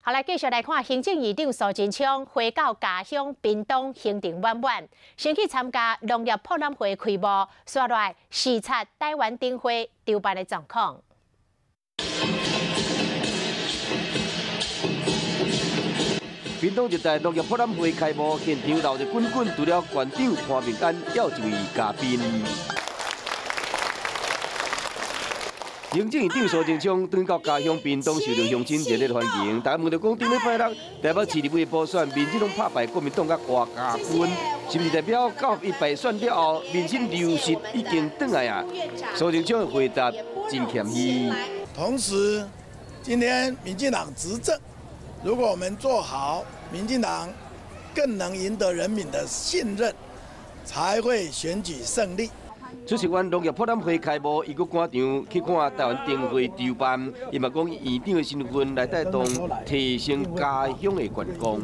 好，來繼續來看行政院長蘇貞昌回到家鄉屏東，行程滿滿，先去參加農業博覽會開幕，紲來視察台灣燈會籌辦的狀況。屏東熱帶農業博覽會開幕，現場鬧熱滾滾，除了縣長潘孟安，還有一位嘉賓。行政院長蘇貞昌轉到家鄉屏東，受到鄉親熱烈歡迎。大家問著講，頂禮拜六台北市立委補選，民進黨拍敗國民黨佮郭家軍，是毋是代表九合一敗選了後，民心流失已經轉來啊？蘇貞昌的回答真謙虛。同時，今天民進黨執政，如果我們做好，民進黨更能贏得人民的信任，才會選舉勝利。出席完農業博覽會開幕，伊閣趕場去看台灣燈會籌辦，伊嘛講以院長的身份來帶動提升家鄉的觀光。